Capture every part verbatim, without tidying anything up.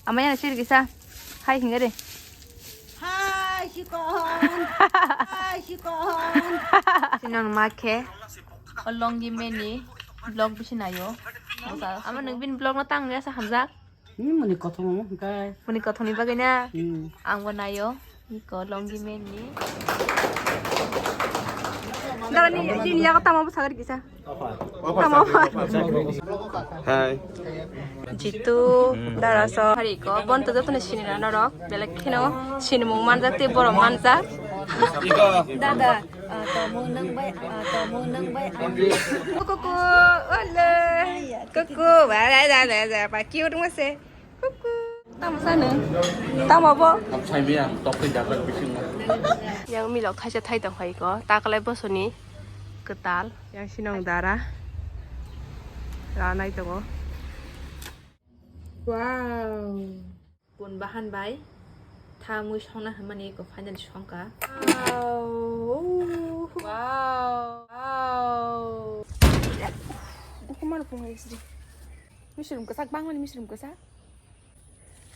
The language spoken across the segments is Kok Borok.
Amai ano sir kisa. Hai hinga de. Hai, sikon. Hai, sikon. Sinong ma khe. O longi meni vlog bisi nayo. Ama nung bin vlog no tang ya sa hamjak. Ni muni kothong hwnkhe. Muni kothong ni bagwi na. Hmm. Ang bo nayo. Iko longi meni. Dara ni, ni yago tamo bwsa gari kisa. Tamo. Hai. Jitu, dara so. Hari ko, bon to joto ni sini na norok. Belek kheno, sini mung manjak, te borok manjak. Dada, ah, tamo nang bai, ah, tamo nang bai, ah. Kuku, ole. Kuku, ba, da, da, da, da, ba, cute mo se. Kuku. Tamo sano? Tamo bo? Ang sai mia, tokri jaga bisingo. Yang milok thaisa thai tong phai ko, ta kalai bosoni kwtal. Yang sinong dara. Ranai tongo. Wow. Bun bahan bai. Tha mui songna hamani ko final songka. Wow. Wow. Wow. Bukumar pungai sidi. Misrum kasak bangmani misrum kasak.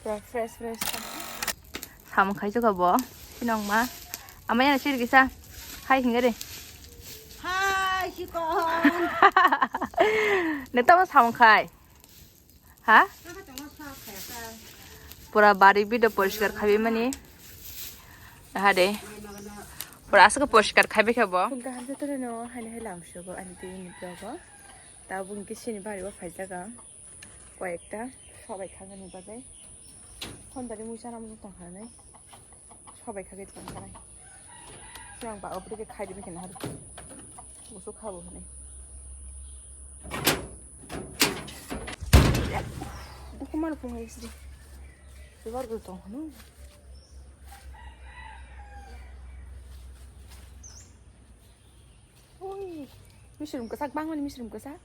Pura fresh, fresh. Samung khai jokha bo. Sinong ma. Amai ano sir kisa. Hai hinga de. Hai, sikon. Neta bo samung khai. Ha? Pura bari bido poriskar khai mani. Ha de. Pura asuk poriskar khai khe bo. Gaham jotore no, hai hai lam sugo, ani tini ni vlog o. Tabuk hwnkhe sini bari o phai jaga. Koyekta sobai khagani bagwi. Hondari mui chana mung tong kha nai. Sobai khagwi tong kha nai. Yang ba obri ke khai dibi kena hari. Musu khabo hwnwi. Buku mana phung hai sidi. Subar gul tong hanu. Ui. Misrum kasak bangmani misrum kasak.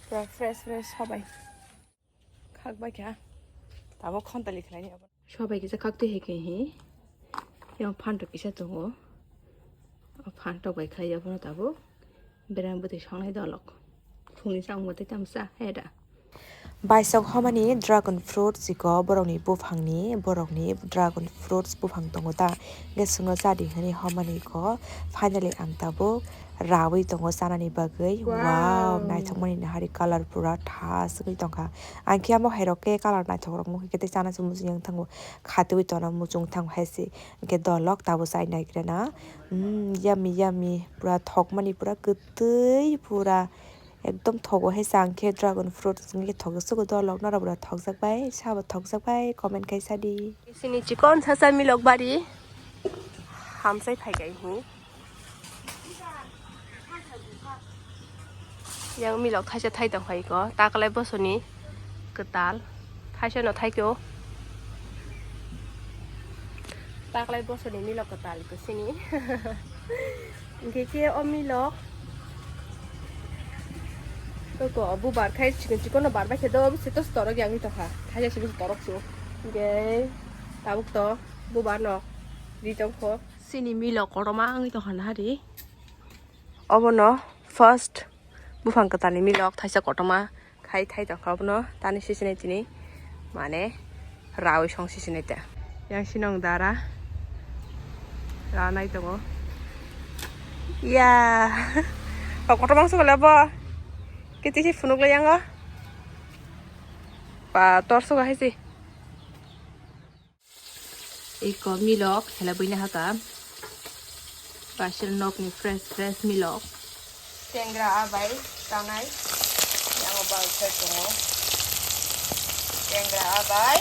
Pura fresh fresh sobai. Khak bai kha. Tabo khontali khlai ni abo. Sobai kisa khak twi hai khe hi. Yang phantok kisa tongo. O phantok bai khlai ya bono tabo. Berang bwtwi songnai dolok. Phungni samung tei tamsa heda. Baisok homani dragon fruit chiko borokni buphangni, borokni dragon fruits buphang tongo ta. Hwnkhe chwngno chadi hwnwi homani ko. Finally ang tabuk rawi tongo chanani bagwi. Wow. Wow, naithokmani nahari color pura thas wngwi tongkha. Ang khe amo hairok khe color naithok rok nukhi khe tei chana se muchung yang thango. Khatwi tongna muchung thang hai se. Hwnkhe dolok tabuk chai naikrana. Mm, yummy, yummy. Pura thokmani pura kwtwi pura. Ekdom thogo hai chang khe dragon fruit wngkhe thok sugo dolok norok bo thokjak bai sabo thokjak bai comment khai sadi. Sini chikon sasa milok bari hamsai phai kai hi. Yang milok thaisa thai tong phai ko taklai bosoni kwtal thaisa no thai kyo. Taklai bosoni milok kwtal ko sini. Hingke ke o milok. Koko bubar khai chikon chikon no barbai khe do bisi to torok yangwi tongkha. Thaisa sini torok su. Hingke tabuk to bubar no ri tongkho. Sini milok kotorma wngwi tongkha nahari. Obono first buphang kwtalni milok thaisa kotorma khai thai tongkha obono tani sisinai tini mane rawi song sisinai ta. Yang sinong dara ranai tongo. Ya. Kok kotorma sokole bo. Kiti si phunuk le yango. Pa tor soga hai si. Iko milok helai buina haka. Pasir nokni fresh fresh milok. Tengra abai tanai. Yango bal sai tongo. Tengra abai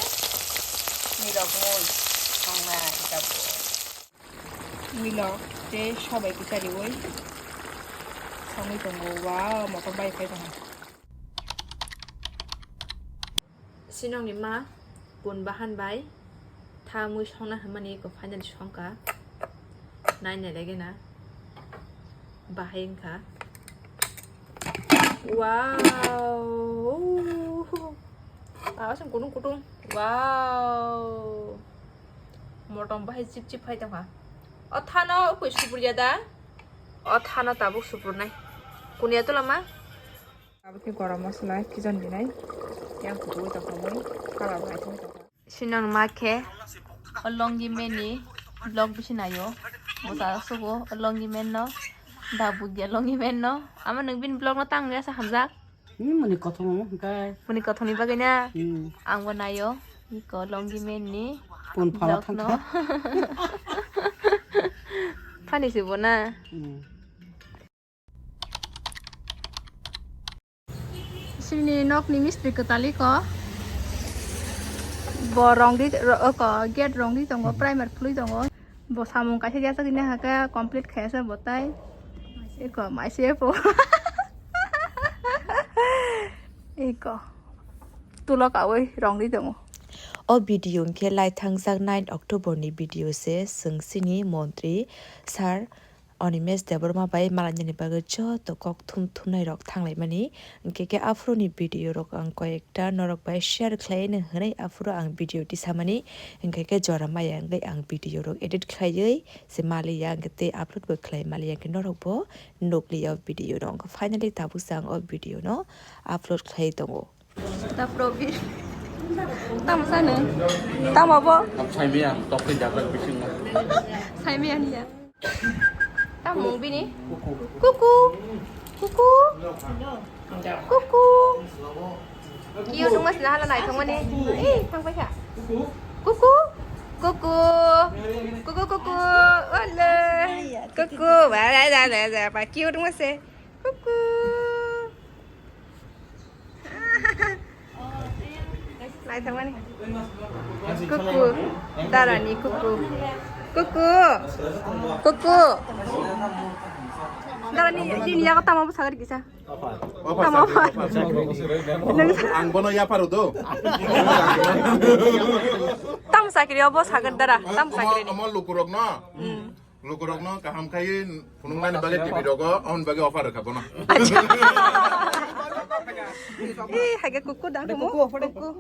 milok mui tongnai tabuk. Milok tei sobai kisa riwi songwi tongo. Wow, motom bai khai tongo. Sinongni ma bun bahan bai tha mui songna hwnmani eko final songkha. Naina lege na bahai wngkha. Wow! Awa song kutung kutung. Wow! Motom bahai chip chip hai tongkha. O thano ukui supurya da? O thano tabuk supurnai. Kunya tula ma? Abo khe gorom masala khijan dinai. Yang kutu tongkha mui, kala bai tongkha. Sinong ma khe o longi meni vlog bisi nayo. Bo ta sugo o longi men no. Da bugya longi men no. Ama nung bin vlog no tang ya sa hamjak. Ni muni kothong hwnkhe. Muni kothoni bagwi na? Hmm. Ang bo nayo. Iko longi men ni. Pun phala vlog no. Thangkha. Phani se bo na? Hmm. Sini nok ni mistri kwtali ko. Bo rong di, ro-, ko gate rong di tongo, primer khului tongo. Bo samung kaisa jasa kini hake complete khaisa bo tai. Iko maise po. Iko. Tulok awi rong di tongo. O video hwnkhe laithangjak nine October ni video se, chwng chini montri sir Animesh Debbarma bai malainani bagwi joto kok thum thumnai rok thanglaimani. Hwnkhe khe aphuru ni video rok ang koyekta norok bai share khlaino hwnwi aphuru ang video tisamani. Hwnkhe khe jora maya wngwi ang video rok edit khlaiwi se maliya, hwnkhe tei upload bo khlai maliya, hwnkhe norok bo nukliya o video rok. Hwnkhe finally tabuk se ang o video no upload khlai tongo. Da Probir. Tamo sano? Tamo bo? Saimia, tokni jagak bisingo. Saimia niya. Tamo bini? Kuku. Kuku. Kuku. Kiyo tungma sina hala nai tungma ni. Eh, tang paikha. Kuku. Kuku. Kuku, kuku. Ole. Kuku. Ba, ba, ba, ba, ba. Kiyo tungma se. Kuku. Naithokmani. Kuku. Darani kuku. Kuku. Kuku. Darani, nini yago tamo bwsakhe kisa. Tamo offer. Ang bono yapharu do. Tam sakri obo sakhe dara. Tam sakri. Omo lukurok no. Hmm. Lukurokno kaham khai phunuknani bagwi T V rogo, aboni bagwi offer rwkha bono. Acha. Eh, haga kuku da kumu. Kuku.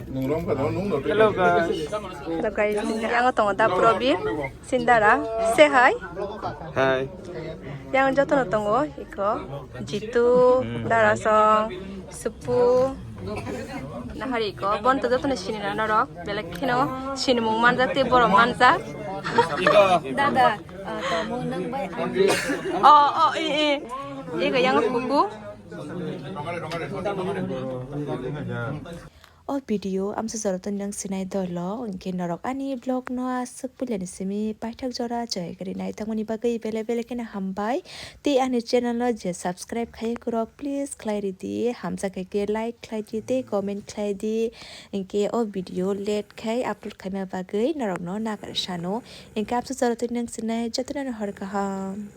Nung rom kha do, nung no. Hello, guys. Hello, guys. Yang tongo da Probir, Sindara. Say hi. Hi. Yang jotono tongo, iko, Jitu, Darasong, Supu. Nahari ko, bon to jotono sini na norok, belek kheno sinimung manjak tei borok manjak. Dada, ah, tongmung nang bai ang. Oh, oh, eh, eh. Ego yang kuku. O video amsa jora to nang sinai dolo, hwnkhe norok ani vlog no aswk puilani simi paithak jora joy kari nai tongmani bagwi bele bele kheno hambai. Tei ani channel no je subscribe khai kwrwk, please khlai ridi, hamjak khe like khlai di tei comment khlai di, hinkhe o video late khai upload khaima bagwi norokno nagar sano, hinkhe amsa jora twi nang sinai jotono hor kaham.